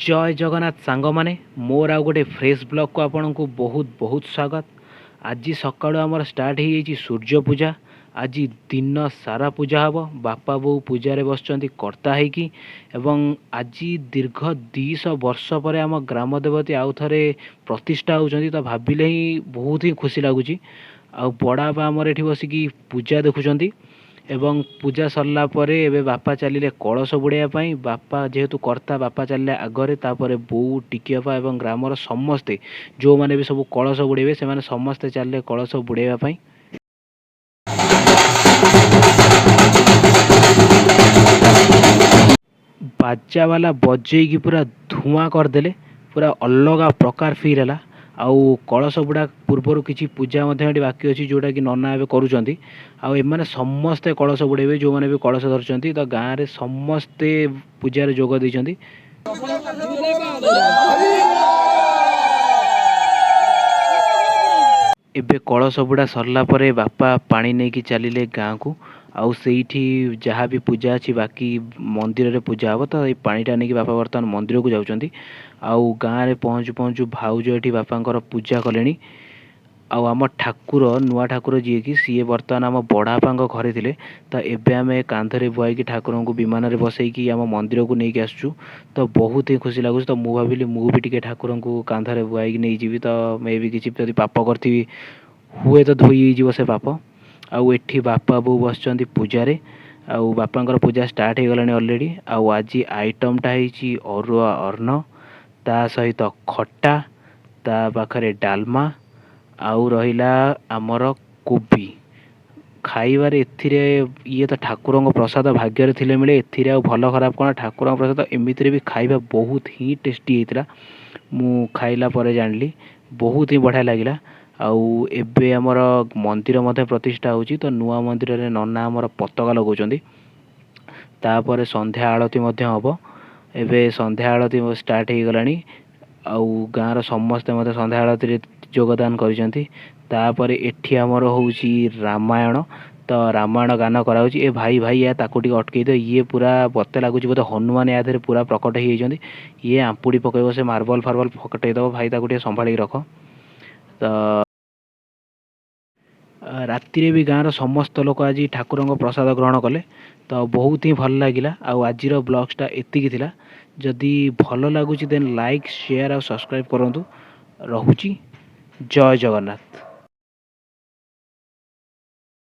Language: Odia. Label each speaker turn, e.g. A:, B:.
A: ଜୟ ଜଗନ୍ନାଥ ସାଙ୍ଗମାନେ, ମୋର ଆଉ ଗୋଟେ ଫ୍ରେଶ୍ ବ୍ଲଗ୍କୁ ଆପଣଙ୍କୁ ବହୁତ ବହୁତ ସ୍ୱାଗତ। ଆଜି ସକାଳୁ ଆମର ଷ୍ଟାର୍ଟ ହେଇଯାଇଛି ସୂର୍ଯ୍ୟ ପୂଜା। ଆଜି ଦିନ ସାରା ପୂଜା ହେବ। ବାପା ବୋଉ ପୂଜାରେ ବସିଛନ୍ତି କର୍ତ୍ତା ହେଇକି ଏବଂ ଆଜି ଦୀର୍ଘ 200 ବର୍ଷ ପରେ ଆମ ଗ୍ରାମ ଦେବତୀ ଆଉ ଥରେ ପ୍ରତିଷ୍ଠା ହେଉଛନ୍ତି, ତ ଭାବିଲେ ହିଁ ବହୁତ ହିଁ ଖୁସି ଲାଗୁଛି। ଆଉ ବଡ଼ ବାପା ଆମର ଏଠି ବସିକି ପୂଜା ଦେଖୁଛନ୍ତି ଏବଂ ପୂଜା ସରିଲା ପରେ ଏବେ ବାପା ଚାଲିଲେ କଳସ ବୁଡ଼େଇବା ପାଇଁ। ବାପା ଯେହେତୁ କର୍ତ୍ତା, ବାପା ଚାଲିଲେ ଆଗରେ, ତାପରେ ବୋଉ, ଟିକି ବାପା ଏବଂ ଗ୍ରାମର ସମସ୍ତେ ଯେଉଁମାନେ ବି ସବୁ କଳସ ବୁଡ଼େଇବେ, ସେମାନେ ସମସ୍ତେ ଚାଲିଲେ କଳସ ବୁଡ଼େଇବା ପାଇଁ। ବାଜାବାଲା ବଜେଇକି ପୁରା ଧୂଆଁ କରିଦେଲେ, ପୁରା ଅଲଗା ପ୍ରକାର ଫିଲ୍ ହେଲା। ଆଉ କଳସ ବୁଡ଼ା ପୂର୍ବରୁ କିଛି ପୂଜା ମଧ୍ୟ ଏଠି ବାକି ଅଛି, ଯେଉଁଟାକି ନନା ଏବେ କରୁଛନ୍ତି। ଆଉ ଏମାନେ ସମସ୍ତେ କଳସ ବୁଡ଼େଇବେ, ଯେଉଁମାନେ ବି କଳସ ଧରିଛନ୍ତି। ତ ଗାଁରେ ସମସ୍ତେ ପୂଜାରେ ଯୋଗ ଦେଇଛନ୍ତି। ଏବେ କଳସ ବୁଡ଼ା ସରିଲା ପରେ ବାପା ପାଣି ନେଇକି ଚାଲିଲେ ଗାଁକୁ। ଆଉ ସେଇଠି ଯାହା ବି ପୂଜା ଅଛି ବାକି, ମନ୍ଦିରରେ ପୂଜା ହେବ। ତ ଏଇ ପାଣିଟା ନେଇକି ବାପା ବର୍ତ୍ତମାନ ମନ୍ଦିରକୁ ଯାଉଛନ୍ତି। ଆଉ ଗାଁରେ ପହଞ୍ଚୁ ପହଞ୍ଚୁ ଭାଉଜ ଏଠି ବାପାଙ୍କର ପୂଜା କଲେଣି। ଆଉ ଆମ ଠାକୁର, ନୂଆ ଠାକୁର ଯିଏକି, ସିଏ ବର୍ତ୍ତମାନ ଆମ ବଡ଼ବାପାଙ୍କ ଘରେ ଥିଲେ। ତ ଏବେ ଆମେ କାନ୍ଧରେ ବୁହାଇକି ଠାକୁରଙ୍କୁ ବିମାନରେ ବସେଇକି ଆମ ମନ୍ଦିରକୁ ନେଇକି ଆସୁଛୁ। ତ ବହୁତ ହିଁ ଖୁସି ଲାଗୁଛି। ତ ମୁଁ ଭାବିଲି ମୁଁ ବି ଟିକେ ଠାକୁରଙ୍କୁ କାନ୍ଧରେ ବୁହାଇକି ନେଇଯିବି, ତ ମେ ବି କିଛି ଯଦି ପାପ କରିଥିବି, ହୁଏତ ଧୋଇ ହେଇଯିବ ସେ ପାପ। ଆଉ ଏଠି ବାପା ବୋଉ ବସିଛନ୍ତି ପୂଜାରେ ଆଉ ବାପାଙ୍କର ପୂଜା ଷ୍ଟାର୍ଟ ହେଇଗଲାଣି ଅଲରେଡ଼ି। ଆଉ ଆଜି ଆଇଟମ୍ଟା ହେଇଛି ଅରୁଆ ଅନ୍ନ, ତା ସହିତ ଖଟା, ତା ପାଖରେ ଡାଲମା ଆଉ ରହିଲା ଆମର କୋବି। ଖାଇବାରେ ଏଥିରେ ଇଏ ତ ଠାକୁରଙ୍କ ପ୍ରସାଦ, ଭାଗ୍ୟରେ ଥିଲେ ମିଳେ। ଏଥିରେ ଆଉ ଭଲ ଖରାପ କ'ଣ? ଠାକୁରଙ୍କ ପ୍ରସାଦ ଏମିତିରେ ବି ଖାଇବା ବହୁତ ହିଁ ଟେଷ୍ଟି ହେଇଥିଲା। ମୁଁ ଖାଇଲା ପରେ ଜାଣିଲି, ବହୁତ ହିଁ ବଢ଼ିଆ ଲାଗିଲା। ଆଉ ଏବେ ଆମର ମନ୍ଦିର ମଧ୍ୟ ପ୍ରତିଷ୍ଠା ହେଉଛି। ତ ନୂଆ ମନ୍ଦିରରେ ନନା ଆମର ପତାକା ଲଗାଉଛନ୍ତି, ତାପରେ ସନ୍ଧ୍ୟା ଆଳତି ମଧ୍ୟ ହେବ। ଏବେ ସନ୍ଧ୍ୟା ଆଳତି ଷ୍ଟାର୍ଟ ହେଇଗଲାଣି ଆଉ ଗାଁର ସମସ୍ତେ ମଧ୍ୟ ସନ୍ଧ୍ୟା ଆଳତିରେ ଯୋଗଦାନ କରିଛନ୍ତି। ତାପରେ ଏଠି ଆମର ହେଉଛି ରାମାୟଣ, ତ ରାମାୟଣ ଗାନ କରାହେଉଛି। ଏ ଭାଇ, ଭାଇ, ୟା ତାକୁ ଟିକେ ଅଟକେଇ ଦିଅ। ଇଏ ପୁରା ମୋତେ ଲାଗୁଛି ବୋଧେ ହନୁମାନ ୟା ଦେହରେ ପୁରା ପ୍ରକଟ ହେଇଯାଇଛନ୍ତି। ଇଏ ଆମ୍ପୁଡ଼ି ପକେଇବ, ସେ ମାର୍ବଲ ଫାର୍ବଲ ଫଟେଇ ଦେବ। ଭାଇ, ତାକୁ ଟିକେ ସମ୍ଭାଳିକି ରଖ। ତ ରାତିରେ ବି ଗାଁର ସମସ୍ତ ଲୋକ ଆଜି ଠାକୁରଙ୍କ ପ୍ରସାଦ ଗ୍ରହଣ କଲେ। ତ ବହୁତ ହିଁ ଭଲ ଲାଗିଲା। ଆଉ ଆଜିର ବ୍ଲଗ୍ସଟା ଏତିକି ଥିଲା। ଯଦି ଭଲ ଲାଗୁଛି, ଦେନ୍ ଲାଇକ୍, ସେୟାର ଆଉ ସବସ୍କ୍ରାଇବ୍ କରନ୍ତୁ। ରହୁଛି, ଜୟ ଜଗନ୍ନାଥ।